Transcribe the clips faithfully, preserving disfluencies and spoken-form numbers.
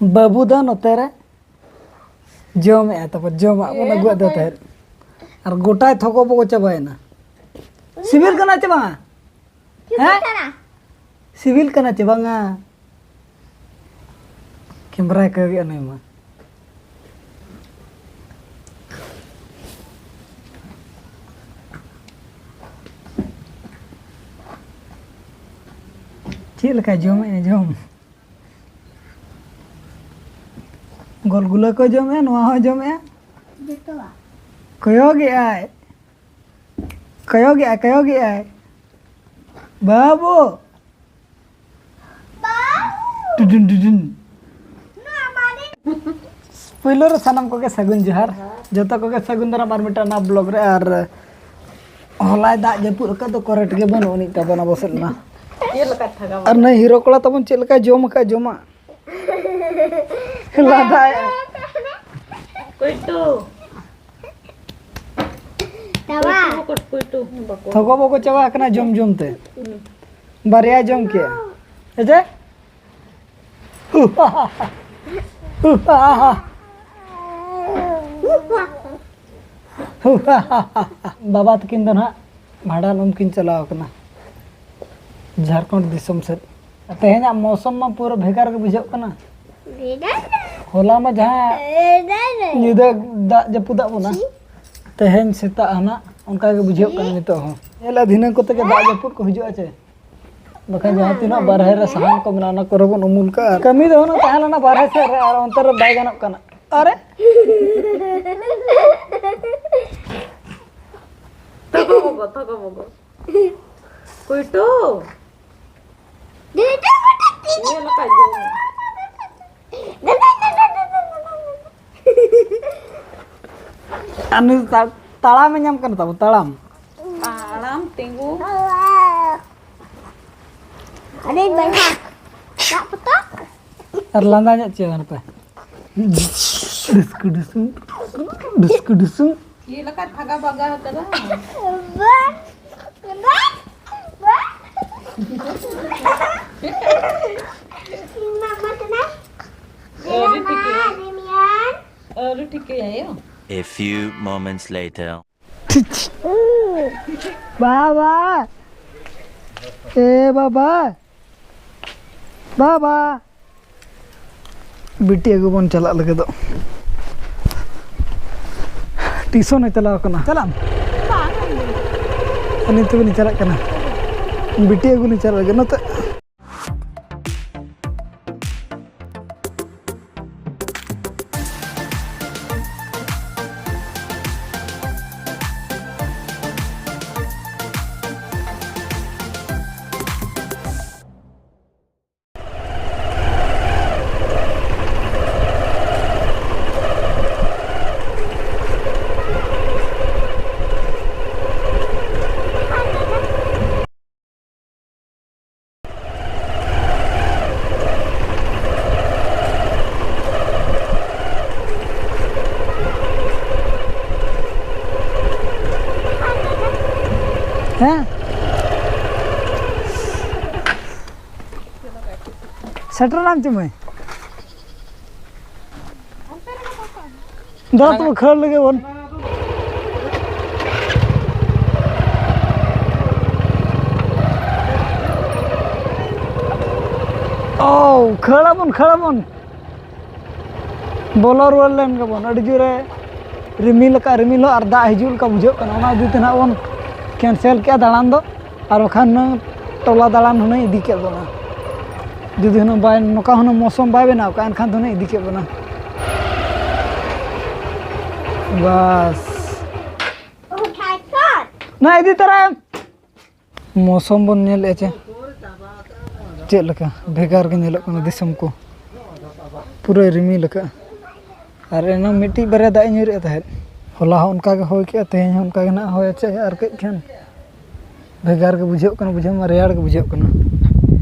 ᱵᱟᱹᱵᱩ ᱫᱚ ᱱᱚᱛᱮ ᱨᱮ ᱡᱚᱢᱮᱜᱼᱟ, ᱛᱟᱨᱯᱚᱨ ᱡᱚᱢᱟᱜ ᱵᱚᱱ ᱟᱹᱜᱩᱣᱟᱫ ᱫᱮ ᱛᱟᱦᱮᱸᱫ᱾ ᱟᱨ ᱜᱚᱴᱟᱭ ᱛᱷᱚᱠᱚ ᱵᱚᱠᱚ ᱪᱟᱵᱟᱭᱮᱱᱟ᱾ ᱥᱤᱵᱤᱞ ᱠᱟᱱᱟ ᱪᱮ ᱵᱟᱝᱟ? ᱦᱮᱸ? ᱥᱤᱵᱤᱞ ᱠᱟᱱᱟ ᱪᱮ ᱵᱟᱝᱟ? ᱠᱮᱢᱨᱟᱭ ᱠᱚᱭᱚᱜᱮᱜᱼᱟ ᱱᱩᱭ ᱢᱟ᱾ ᱪᱮᱫ ᱞᱮᱠᱟ ᱡᱚᱢᱮᱜᱼᱟ ᱡᱚᱢ? ᱜᱚᱞᱜᱩᱞᱟᱹ ᱠᱚ ᱡᱚᱢᱮᱜᱼᱟ, ᱱᱚᱣᱟ ᱦᱚᱸ ᱡᱚᱢᱮᱜᱼᱟ᱾ ᱡᱚᱛᱚᱣᱟᱜ᱾ ᱠᱚᱭᱚᱜᱮᱜᱼᱟᱭ, ᱠᱚᱭᱚᱜᱮᱜᱼᱟᱭ, ᱠᱚᱭᱚᱜᱮᱜᱼᱟᱭ᱾ ᱵᱟᱹᱵᱩ! ᱰᱩᱰᱩᱱ, ᱰᱩᱰᱩᱱ᱾ ᱯᱳᱭᱞᱳ ᱨᱮ ᱥᱟᱱᱟᱢ ᱠᱚᱜᱮ ᱥᱟᱹᱜᱩᱱ ᱡᱚᱦᱟᱨ, ᱡᱚᱛᱚ ᱠᱚᱜᱮ ᱥᱟᱹᱜᱩᱱ ᱫᱟᱨᱟᱢ ᱟᱨ ᱢᱤᱫᱴᱟᱝ ᱱᱟᱣᱟ ᱵᱞᱚᱜ ᱨᱮ᱾ ᱟᱨ ᱦᱚᱞᱟᱭ ᱫᱟᱜ ᱡᱟᱹᱯᱩᱫ ᱟᱠᱟᱫ ᱫᱚ ᱠᱚᱨᱮᱴ ᱜᱮ ᱵᱟᱹᱱᱩᱜ ᱟᱹᱱᱤᱡ ᱛᱟᱵᱚᱱ ᱟᱵᱚ ᱥᱮᱫ ᱢᱟ᱾ ᱪᱮᱫ ᱞᱮᱠᱟ ᱴᱷᱟᱜᱟ ᱟᱨ ᱱᱩᱭ ᱦᱤᱨᱳ ᱠᱚᱲᱟ ᱛᱟᱵᱚᱱ ᱪᱮᱫ ᱞᱮᱠᱟᱭ ᱡᱚᱢ ᱟᱠᱟᱫ ᱡᱚᱢᱟᱜ᱾ ᱞᱟᱸᱫᱟᱭ᱾ ᱠᱩᱭᱴᱩ᱾ ᱪᱟᱵᱟ᱾ ᱠᱩᱭᱴᱩ, ᱠᱩᱭᱴᱩ᱾ ᱛᱷᱚᱜᱚ ᱵᱚᱜᱚ ᱪᱟᱵᱟ ᱟᱠᱟᱱᱟ ᱡᱚᱢ ᱡᱚᱢ ᱛᱮ᱾ ᱵᱟᱨᱭᱟ ᱡᱚᱢ ᱠᱮᱜᱼᱟ᱾ ᱦᱮᱸ ᱪᱮ? ᱵᱟᱵᱟ ᱛᱟᱹᱠᱤᱱ ᱫᱚ ᱱᱟᱦᱟᱜ ᱵᱷᱟᱸᱰᱟᱱ ᱩᱢ ᱠᱤᱱ ᱪᱟᱞᱟᱣ ᱠᱟᱱᱟ ᱡᱷᱟᱲᱠᱷᱚᱸᱰ ᱫᱤᱥᱚᱢ ᱥᱮᱫ᱾ ᱛᱮᱦᱮᱧᱟᱜ ᱢᱳᱥᱚᱢ ᱢᱟ ᱯᱩᱨᱟᱹ ᱵᱷᱮᱜᱟᱨ ᱜᱮ ᱵᱩᱡᱷᱟᱹᱜ ᱠᱟᱱᱟ᱾ ᱵᱷᱮᱜᱟᱨ ᱫᱚ ᱦᱚᱞᱟ ᱢᱟ ᱡᱟᱦᱟᱸ ᱵᱷᱮᱜᱟᱨ ᱫᱚ ᱧᱤᱫᱟᱹ ᱫᱟᱜ ᱡᱟᱹᱯᱩᱫᱟᱜ ᱵᱚᱱᱟ, ᱪᱮᱫ? ᱛᱮᱦᱮᱧ ᱥᱮᱛᱟᱜ ᱦᱟᱱᱟᱜ ᱚᱱᱠᱟ ᱜᱮ ᱵᱩᱡᱷᱟᱹᱜ ᱠᱟᱱᱟ ᱪᱮᱫ? ᱱᱤᱛᱚᱜ ᱦᱚᱸ᱾ ᱧᱮᱞᱟ ᱫᱷᱤᱱᱟᱹᱝ ᱠᱚᱛᱮ ᱜᱮ ᱫᱟᱜ ᱡᱟᱹᱯᱩᱫ ᱠᱚ ᱦᱤᱡᱩᱜᱼᱟ ᱪᱮ? ᱵᱟᱠᱷᱟᱱ ᱡᱟᱦᱟᱸ ᱛᱤᱱᱟᱹᱜ ᱵᱟᱨᱦᱮ ᱨᱮ ᱥᱟᱦᱟᱱ ᱠᱚ ᱢᱮᱱᱟᱜᱼᱟ, ᱚᱱᱟ ᱠᱚᱨᱮ ᱵᱚᱱ ᱩᱢᱩᱞ ᱠᱟᱜᱼᱟ᱾ ᱠᱟᱹᱢᱤ ᱫᱚ ᱦᱩᱱᱟᱹᱝ ᱛᱟᱦᱮᱸ ᱞᱮᱱᱟ ᱵᱟᱨᱦᱮ ᱥᱮᱫ ᱨᱮ, ᱟᱨ ᱚᱱᱛᱮ ᱨᱮ ᱵᱟᱭ ᱜᱟᱱᱚᱜ ᱠᱟᱱᱟ᱾ ᱟᱨᱮ ᱛᱷᱚᱜᱚ ᱵᱚᱜᱚ, ᱛᱷᱚᱜᱚ ᱵᱚᱜᱚ᱾ ᱠᱩᱭᱴᱩ᱾ ᱧᱮᱞ ᱟᱠᱟᱫ ᱜᱮᱭᱟᱹᱧ᱾ ᱟᱨ ᱱᱩᱭ ᱛᱟ-, ᱛᱟᱲᱟᱢᱮ ᱧᱟᱢ ᱠᱟᱱᱟ ᱛᱟᱵᱚ, ᱛᱟᱲᱟᱢ᱾ ᱛᱟᱲᱟᱢ, ᱛᱤᱸᱜᱩ᱾ ᱟᱹᱰᱤ ᱵᱮᱲᱟ᱾ ᱫᱟᱜ ᱯᱚᱛᱚᱵ? ᱟᱨ ᱞᱟᱸᱫᱟ ᱧᱚᱜ ᱪᱮᱫ ᱱᱚᱛᱮ? ᱰᱩᱥᱠᱩ ᱰᱩᱥᱩ, ᱰᱩᱥᱠᱩ ᱰᱩᱥᱩ᱾ ᱪᱮᱫ ᱞᱮᱠᱟ ᱛᱷᱟᱜᱟ ᱵᱟᱜᱟ ᱟᱠᱟᱫᱟ? ᱵᱟ, ᱵᱟ, ᱵᱟ᱾ ᱤᱧ ᱢᱟ ᱢᱟ ᱠᱟᱱᱟ᱾ ᱟᱹᱣᱨᱤ ᱴᱷᱤᱠᱟᱹᱭᱟ᱾ ᱨᱤᱢᱤᱭᱟᱱ᱾ ᱟᱹᱣᱨᱤ ᱴᱷᱤᱠᱟᱹᱭᱟ ᱭᱳ᱾ A few moments later. ᱵᱟᱵᱟ, ᱮ ᱵᱟᱵᱟ, ᱵᱟᱵᱟ᱾ ᱵᱤᱴᱤ ᱟᱹᱜᱩ ᱵᱚᱱ ᱪᱟᱞᱟᱜ ᱞᱟᱹᱜᱤᱫᱚᱜ᱾ ᱴᱤᱭᱩᱥᱚᱱ ᱮ ᱪᱟᱞᱟᱣ ᱠᱟᱱᱟ᱾ ᱪᱟᱞᱟᱜ ᱟᱢ? ᱟᱹᱞᱤᱧ ᱛᱮᱜᱮ ᱞᱤᱧ ᱪᱟᱞᱟᱜ ᱠᱟᱱᱟ᱾ ᱵᱤᱴᱤ ᱟᱹᱜᱩ ᱞᱤᱧ ᱪᱟᱞᱟᱜ ᱞᱟᱹᱜᱤᱫ᱾ ᱱᱚᱛᱮ᱾ ᱦᱮᱸ? ᱥᱮᱴᱮᱨ ᱮᱱᱟᱢ ᱪᱮ ᱢᱟᱹᱭ? ᱫᱚ ᱛᱚᱵᱮ ᱠᱷᱟᱹᱲ ᱞᱮᱜᱮ ᱵᱚᱱ᱾ ᱳ, ᱠᱷᱟᱹᱲ ᱟᱵᱚᱱ, ᱠᱷᱟᱹᱲ ᱟᱵᱚᱱ᱾ ᱵᱚᱞᱚ ᱨᱩᱣᱟᱹᱲ ᱞᱮᱱ ᱜᱮᱵᱚᱱ᱾ ᱟᱹᱰᱤ ᱡᱳᱨᱮ ᱨᱤᱢᱤᱞ ᱟᱠᱟᱫ, ᱨᱤᱢᱤᱞ ᱦᱚᱸ ᱟᱨ ᱫᱟᱜ ᱦᱤᱡᱩᱜ ᱞᱮᱠᱟ ᱵᱩᱡᱷᱟᱹᱜ ᱠᱟᱱᱟ᱾ ᱚᱱᱟ ᱤᱫᱤ ᱛᱮ ᱱᱟᱦᱟᱜ ᱵᱚᱱ ᱠᱮᱱᱥᱮᱞ ᱠᱮᱜᱼᱟ ᱫᱟᱬᱟᱱ ᱫᱚ᱾ ᱟᱨ ᱵᱟᱠᱷᱟᱱ ᱦᱩᱱᱟᱹᱝ ᱴᱚᱞᱟ ᱫᱟᱬᱟᱱ ᱦᱩᱱᱟᱹᱝ ᱤᱫᱤ ᱠᱮᱫ ᱵᱚᱱᱟ᱾ ᱡᱩᱫᱤ ᱦᱩᱱᱟᱹᱝ ᱵᱟᱭ, ᱱᱚᱝᱠᱟ ᱦᱩᱱᱟᱹᱝ ᱢᱳᱥᱚᱢ ᱵᱟᱭ ᱵᱮᱱᱟᱣ ᱠᱟᱜᱼᱟ, ᱮᱱᱠᱷᱟᱱ ᱫᱚ ᱦᱩᱱᱟᱹᱝ ᱤᱫᱤ ᱠᱮᱫ ᱵᱚᱱᱟ᱾ ᱵᱟᱥ᱾ ᱚᱱᱟ ᱤᱫᱤ ᱛᱚᱨᱟᱭᱮᱢ᱾ ᱢᱳᱥᱚᱢ ᱵᱚᱱ ᱧᱮᱞᱮᱫᱼᱟ ᱪᱮ ᱪᱮᱫ ᱞᱮᱠᱟ ᱵᱷᱮᱜᱟᱨ ᱜᱮ ᱧᱮᱞᱚᱜ ᱠᱟᱱᱟ ᱫᱤᱥᱚᱢ ᱠᱚ, ᱯᱩᱨᱟᱹᱭ ᱨᱤᱢᱤᱞ ᱟᱠᱟᱫᱼᱟ᱾ ᱟᱨ ᱮᱱᱟᱝ ᱢᱤᱫᱴᱤᱡ ᱵᱟᱨᱭᱟ ᱫᱟᱜ ᱮ ᱧᱩᱨᱮᱫ ᱛᱟᱦᱮᱸᱫ, ᱦᱚᱞᱟ ᱦᱚᱸ ᱚᱱᱠᱟ ᱜᱮ ᱦᱚᱭ ᱠᱮᱫᱼᱟ, ᱛᱮᱦᱮᱧ ᱦᱚᱸ ᱚᱱᱠᱟ ᱜᱮ ᱱᱟᱦᱟᱜ ᱦᱚᱭ ᱟᱪᱪᱷᱟ ᱟᱨ ᱠᱟᱹᱡ ᱠᱷᱟᱱ ᱵᱷᱮᱜᱟᱨ ᱜᱮ ᱵᱩᱡᱷᱟᱹᱜ ᱠᱟᱱᱟ, ᱵᱩᱡᱷᱟᱹᱣ ᱢᱟ ᱨᱮᱭᱟᱲ ᱜᱮ ᱵᱩᱡᱷᱟᱹᱜ ᱠᱟᱱᱟ᱾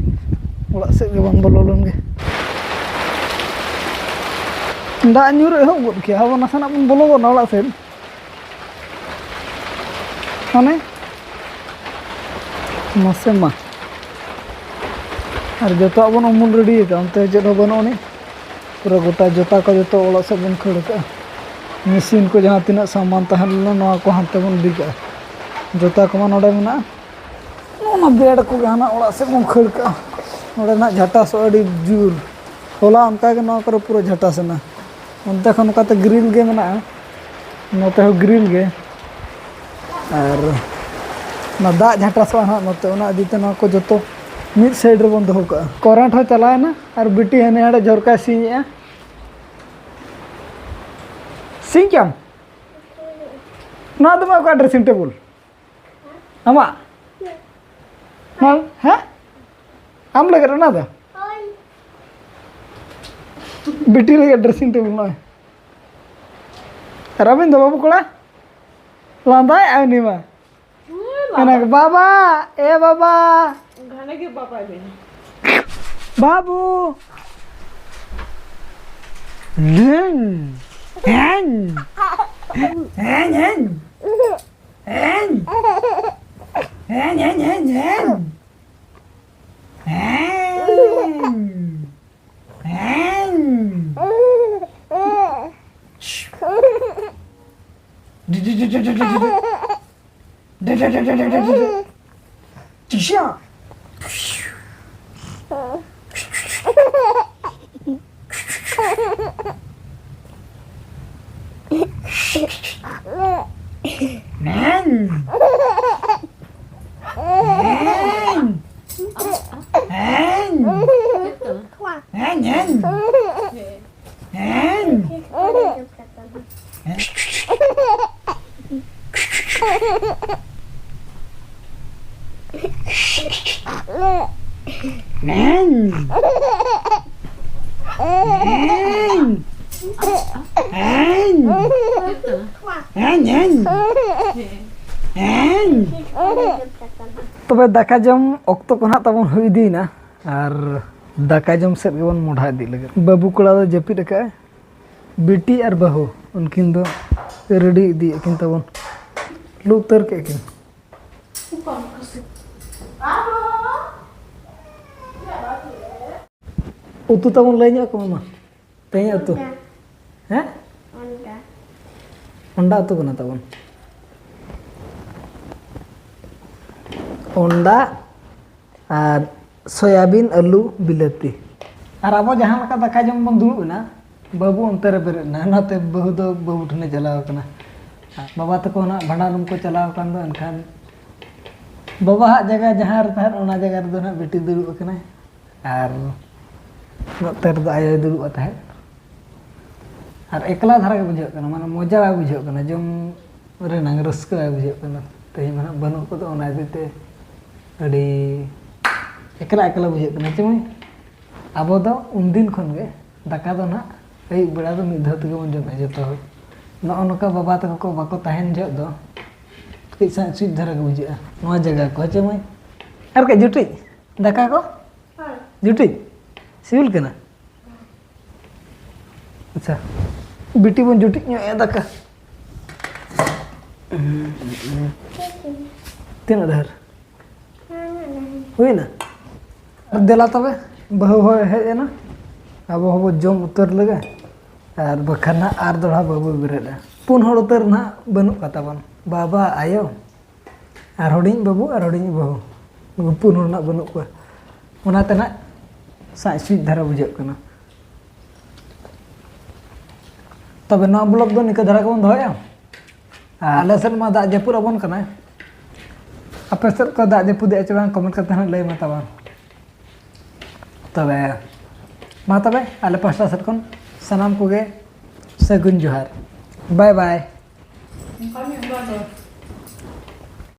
ᱚᱲᱟᱜ ᱥᱮᱫ ᱜᱮ ᱵᱟᱝ ᱵᱚᱞᱚ ᱞᱮᱱ ᱜᱮ᱾ ᱫᱟᱜ ᱧᱩᱨ ᱮᱦᱚᱵ ᱜᱚᱫ ᱠᱮᱜᱼᱟ, ᱟᱵᱚ ᱱᱟᱥᱮᱱᱟᱜ ᱵᱚᱱ ᱵᱚᱞᱚ ᱜᱚᱫ ᱱᱟ ᱚᱲᱟᱜ ᱥᱮᱫ᱾ ᱢᱟᱱᱮ ᱢᱟᱥᱮ ᱢᱟ᱾ ᱟᱨ ᱡᱚᱛᱚᱣᱟᱜ ᱵᱚᱱ ᱩᱢᱩᱞ ᱨᱮᱰᱤ ᱟᱠᱟᱫᱼᱟ, ᱚᱱᱛᱮ ᱪᱮᱫ ᱦᱚᱸ ᱵᱟᱹᱱᱩᱜ ᱟᱹᱱᱤᱡ᱾ ᱯᱩᱨᱟᱹ ᱜᱚᱴᱟ ᱡᱚᱛᱟ ᱠᱚ ᱡᱚᱛᱚ ᱚᱲᱟᱜ ᱥᱮᱫ ᱵᱚᱱ ᱠᱷᱟᱹᱲ ᱟᱠᱟᱫᱼᱟ᱾ ᱢᱮᱥᱤᱱ ᱠᱚ ᱡᱟᱦᱟᱸ ᱛᱤᱱᱟᱹᱜ ᱥᱟᱢᱟᱱ ᱛᱟᱦᱮᱸ ᱞᱮᱱᱟ, ᱱᱚᱣᱟ ᱠᱚ ᱦᱟᱱᱛᱮ ᱵᱚᱱ ᱤᱫᱤ ᱠᱟᱜᱼᱟ᱾ ᱡᱚᱛᱟ ᱠᱚᱢᱟ ᱱᱚᱰᱮ ᱢᱮᱱᱟᱜᱼᱟ᱾ ᱚᱱᱟ ᱵᱮᱰ ᱠᱚᱜᱮ ᱦᱟᱱᱟ ᱚᱲᱟᱜ ᱥᱮᱫ ᱵᱚᱱ ᱠᱷᱟᱹᱲ ᱠᱟᱜᱼᱟ᱾ ᱱᱚᱰᱮᱱᱟᱜ ᱡᱷᱟᱴᱟᱥᱚᱜ ᱟᱹᱰᱤ ᱡᱳᱨ᱾ ᱦᱚᱞᱟ ᱚᱱᱠᱟᱜᱮ ᱱᱚᱣᱟ ᱠᱚᱨᱮ ᱯᱩᱨᱟᱹ ᱡᱷᱟᱴᱟᱥ ᱮᱱᱟ᱾ ᱚᱱᱛᱮ ᱠᱷᱚᱱ ᱱᱚᱝᱠᱟᱛᱮ ᱜᱨᱤᱞ ᱜᱮ ᱢᱮᱱᱟᱜᱼᱟ, ᱱᱚᱛᱮ ᱦᱚᱸ ᱜᱨᱤᱞ ᱜᱮ᱾ ᱟᱨ ᱚᱱᱟ ᱫᱟᱜ ᱡᱷᱟᱴᱟᱥᱚᱜᱼᱟ ᱦᱟᱸᱜ ᱱᱚᱛᱮ, ᱚᱱᱟ ᱤᱫᱤ ᱛᱮ ᱱᱚᱣᱟ ᱠᱚ ᱡᱚᱛᱚ ᱢᱤᱫ ᱥᱟᱭᱤᱰ ᱨᱮᱵᱚᱱ ᱫᱚᱦᱚ ᱠᱟᱜᱼᱟ᱾ ᱠᱚᱨᱮᱱᱴ ᱦᱚᱸ ᱪᱟᱞᱟᱣᱮᱱᱟ ᱟᱨ ᱵᱤᱴᱤ ᱦᱟᱱᱮ ᱦᱟᱸᱰᱮ ᱡᱷᱚᱨᱠᱟᱭ ᱥᱤᱧᱮᱜᱼᱟ᱾ ᱥᱤᱧ ᱠᱮᱜᱼᱟᱢ? ᱱᱚᱣᱟ ᱫᱚ ᱚᱠᱟ ᱰᱨᱮᱥᱤᱝ ᱴᱮᱵᱩᱞ? ᱟᱢᱟᱜ? ᱱᱚᱣᱟ, ᱦᱮᱸ? ᱟᱢ ᱞᱟᱹᱜᱤᱫ ᱚᱱᱟ ᱫᱚ? ᱵᱤᱴᱤ ᱞᱟᱹᱜᱤᱫ ᱰᱨᱮᱥᱤᱝ ᱴᱮᱵᱩᱞ ᱱᱚᱜᱼᱚᱭ᱾ ᱟᱨ ᱟᱹᱵᱤᱱ ᱫᱚ ᱵᱟᱹᱵᱩ ᱠᱚᱲᱟ? ᱞᱟᱸᱫᱟᱭᱮᱫ ᱟᱭ ᱩᱱᱤ ᱢᱟ᱾ ᱦᱩᱸ, ᱢᱮᱱᱟ ᱠᱚ, ᱵᱟᱵᱟ᱾ ᱵᱟᱵᱟ, ᱮ ᱵᱟᱵᱟ᱾ ᱜᱷᱟᱱᱮ ᱜᱮ ᱵᱟᱵᱟᱭ ᱢᱮ᱾ ᱵᱟᱵᱩ᱾ ᱦᱮᱸ᱾ ᱦᱮᱸ᱾ ᱦᱮᱸ, ᱦᱮᱸ, ᱦᱮᱸ᱾ ᱦᱮᱸ᱾ ᱦᱮᱸ, ᱦᱮᱸ, ᱦᱮᱸ, ᱦᱮᱸ᱾ ᱦᱮᱸ᱾ ᱦᱮᱸ᱾ ᱛᱚᱵᱮ ᱫᱟᱠᱟ ᱡᱚᱢ ᱚᱠᱛᱚ ᱠᱚ ᱱᱟᱦᱟᱜ ᱛᱟᱵᱚᱱ ᱦᱩᱭ ᱤᱫᱤᱭᱮᱱᱟ, ᱟᱨ ᱫᱟᱠᱟ ᱡᱚᱢ ᱥᱮᱫ ᱜᱮᱵᱚᱱ ᱢᱚᱰᱦᱟ ᱤᱫᱤᱜ ᱞᱟᱹᱜᱤᱫ᱾ ᱵᱟᱹᱵᱩ ᱠᱚᱲᱟ ᱫᱚ ᱡᱟᱹᱯᱤᱫ ᱟᱠᱟᱫᱼᱟᱭ, ᱵᱤᱴᱤ ᱟᱨ ᱵᱟᱹᱦᱩ ᱩᱱᱠᱤᱱ ᱫᱚ ᱨᱮᱰᱤ ᱤᱫᱤᱭᱮᱫ ᱠᱤᱱ ᱛᱟᱵᱚᱱ᱾ ᱞᱩ ᱩᱛᱟᱹᱨ ᱠᱮᱫ ᱠᱤᱱ᱾ ᱩᱛᱩ ᱛᱟᱵᱚᱱ ᱞᱟᱹᱭ ᱧᱚᱜ ᱠᱚᱢᱮ ᱢᱟ᱾ ᱛᱮᱦᱮᱧᱟᱜ ᱩᱛᱩ᱾ ᱚᱱᱰᱟ᱾ ᱦᱮᱸ? ᱚᱱᱰᱟ᱾ ᱚᱱᱰᱟ ᱩᱛᱩ ᱠᱟᱱᱟ ᱛᱟᱵᱚᱱ᱾ ᱚᱱᱰᱟ ᱟᱨ ᱥᱚᱭᱟᱵᱤᱱ, ᱟᱹᱞᱩ, ᱵᱤᱞᱟᱹᱛᱤ᱾ ᱟᱨ ᱟᱵᱚ ᱡᱟᱦᱟᱸ ᱞᱮᱠᱟ ᱫᱟᱠᱟ ᱡᱚᱢ ᱵᱚᱱ ᱫᱩᱲᱩᱵ ᱮᱱᱟ, ᱵᱟᱹᱵᱩ ᱚᱱᱛᱮ ᱨᱮ ᱵᱮᱨᱮᱫ ᱮᱱᱟ, ᱚᱱᱟᱛᱮ ᱵᱟᱹᱦᱩ ᱫᱚ ᱵᱟᱹᱵᱩ ᱴᱷᱮᱱᱮ ᱪᱟᱞᱟᱣ ᱠᱟᱱᱟ᱾ ᱵᱟᱵᱟ ᱛᱟᱠᱚ ᱱᱟᱜ ᱵᱷᱟᱸᱰᱟᱱ ᱨᱩᱢ ᱠᱚ ᱪᱟᱞᱟᱣ ᱟᱠᱟᱱ ᱫᱚ, ᱮᱱᱠᱷᱟᱱ ᱵᱟᱵᱟᱣᱟᱜ ᱡᱟᱭᱜᱟ ᱡᱟᱦᱟᱸ ᱨᱮ ᱛᱟᱦᱮᱸᱫ, ᱚᱱᱟ ᱡᱟᱭᱜᱟ ᱨᱮᱫᱚ ᱱᱟᱜ ᱵᱤᱴᱤ ᱫᱩᱲᱩᱵ ᱟᱠᱟᱱᱟᱭ᱾ ᱟᱨ ᱱᱚᱛᱮ ᱨᱮᱫᱚ ᱟᱭᱳᱭ ᱫᱩᱲᱩᱵ ᱛᱟᱦᱮᱸᱫ᱾ ᱟᱨ ᱮᱠᱞᱟ ᱫᱷᱟᱨᱟ ᱜᱮ ᱵᱩᱡᱷᱟᱹᱜ ᱠᱟᱱᱟ, ᱢᱟᱱᱮ ᱢᱚᱡᱟ ᱵᱟᱭ ᱵᱩᱡᱷᱟᱹᱜ ᱠᱟᱱᱟ, ᱡᱚᱢ ᱨᱮᱱᱟᱝ ᱨᱟᱹᱥᱠᱟᱹ ᱵᱟᱭ ᱵᱩᱡᱷᱟᱹᱜ ᱠᱟᱱᱟ᱾ ᱛᱮᱦᱮᱧ ᱢᱟ ᱱᱟᱜ ᱵᱟᱹᱱᱩᱜ ᱠᱚᱫᱚ, ᱚᱱᱟ ᱤᱫᱤ ᱛᱮ ᱟᱹᱰᱤ ᱮᱠᱞᱟ ᱮᱠᱞᱟ ᱵᱩᱡᱷᱟᱹᱜ ᱠᱟᱱᱟ᱾ ᱪᱮ ᱢᱟᱹᱭ? ᱟᱵᱚ ᱫᱚ ᱩᱱᱫᱤᱱ ᱠᱷᱚᱱ ᱜᱮ ᱫᱟᱠᱟ ᱫᱚ ᱱᱟᱜ ᱟᱹᱭᱩᱵ ᱵᱮᱲᱟ ᱫᱚ ᱢᱤᱫ ᱫᱷᱟᱣ ᱛᱮᱜᱮ ᱵᱚᱱ ᱡᱚᱢᱮᱫᱼᱟ ᱡᱚᱛᱚ ᱦᱚᱲ᱾ ᱱᱚᱜᱼᱚ ᱱᱚᱝᱠᱟ ᱵᱟᱵᱟ ᱛᱟᱠᱚ ᱠᱚ ᱵᱟᱠᱚ ᱛᱟᱦᱮᱱ ᱡᱚᱦᱚᱜ ᱫᱚ ᱠᱟᱹᱡ ᱥᱟᱸᱡ ᱥᱩᱡ ᱫᱷᱟᱨᱟ ᱜᱮ ᱵᱩᱡᱷᱟᱹᱜᱼᱟ ᱱᱚᱣᱟ ᱡᱟᱭᱜᱟ ᱠᱚ᱾ ᱦᱮᱸ ᱪᱮ ᱢᱟᱹᱭ? ᱟᱨ ᱠᱟᱹᱡ ᱡᱩᱴᱤᱡ ᱫᱟᱠᱟ ᱠᱚ? ᱦᱳᱭ᱾ ᱡᱩᱴᱤᱡ? ᱥᱤᱵᱤᱞ ᱠᱟᱱᱟ? ᱟᱪᱪᱷᱟ, ᱵᱤᱴᱤ ᱵᱚᱱ ᱡᱩᱴᱤᱡ ᱧᱚᱜ ᱮ ᱫᱟᱠᱟ᱾ ᱛᱤᱱᱟᱹᱜ ᱰᱷᱮᱨ? ᱦᱩᱭᱱᱟ? ᱫᱮᱞᱟ ᱛᱚᱵᱮ, ᱵᱟᱹᱦᱩ ᱦᱚᱸᱭ ᱦᱮᱡ ᱮᱱᱟ, ᱟᱵᱚ ᱦᱚᱸᱵᱚ ᱡᱚᱢ ᱩᱛᱟᱹᱨ ᱞᱮᱜᱮ, ᱟᱨ ᱵᱟᱠᱷᱟᱱ ᱱᱟᱦᱟᱜ ᱟᱨ ᱫᱚᱲᱦᱟ ᱵᱟᱵᱚ ᱵᱮᱨᱮᱫᱼᱟ᱾ ᱯᱩᱱ ᱦᱚᱲ ᱩᱛᱟᱹᱨ ᱱᱟᱦᱟᱜ ᱵᱟᱹᱱᱩᱜ ᱠᱚ ᱛᱟᱵᱚᱱ, ᱵᱟᱵᱟ, ᱟᱭᱳ, ᱟᱨ ᱦᱩᱰᱤᱧ ᱵᱟᱹᱵᱩ ᱟᱨ ᱦᱩᱰᱤᱧ ᱵᱟᱹᱦᱩ, ᱱᱩᱠᱩ ᱯᱩᱱ ᱦᱚᱲ ᱱᱟᱦᱟᱜ ᱵᱟᱹᱱᱩᱜ ᱠᱚᱣᱟ᱾ ᱚᱱᱟᱛᱮ ᱱᱟᱦᱟᱜ ᱥᱟᱸᱡ ᱥᱩᱸᱡ ᱫᱷᱟᱨᱟ ᱵᱩᱡᱷᱟᱹᱜ ᱠᱟᱱᱟ᱾ ᱛᱚᱵᱮ ᱱᱚᱣᱟ vlog ᱫᱚ ᱱᱤᱝᱠᱟᱹ ᱫᱷᱟᱨᱟ ᱜᱮᱵᱚᱱ ᱫᱚᱦᱚᱭᱟ᱾ ᱟᱨ ᱟᱞᱮ ᱥᱮᱫ ᱢᱟ ᱫᱟᱜ ᱡᱟᱹᱯᱩᱫ ᱟᱵᱚᱱ ᱠᱟᱱᱟᱭ, ᱟᱯᱮ ᱥᱮᱫ ᱠᱚ ᱫᱟᱜ ᱡᱟᱹᱯᱩᱫᱮᱜᱼᱟ ᱪᱮ ᱵᱟᱝ, comment ᱠᱟᱛᱮ ᱦᱟᱸᱜ ᱞᱟᱹᱭ ᱢᱮ ᱛᱟᱵᱚᱱ᱾ ᱛᱚᱵᱮ ᱢᱟ ᱛᱚᱵᱮ ᱟᱞᱮ ᱯᱟᱥᱴᱟ ᱥᱮᱫ ᱠᱷᱚᱱ ᱥᱟᱱᱟᱢ ᱠᱚᱜᱮ ᱥᱟᱹᱜᱩᱱ ᱡᱚᱦᱟᱨ, bye bye᱾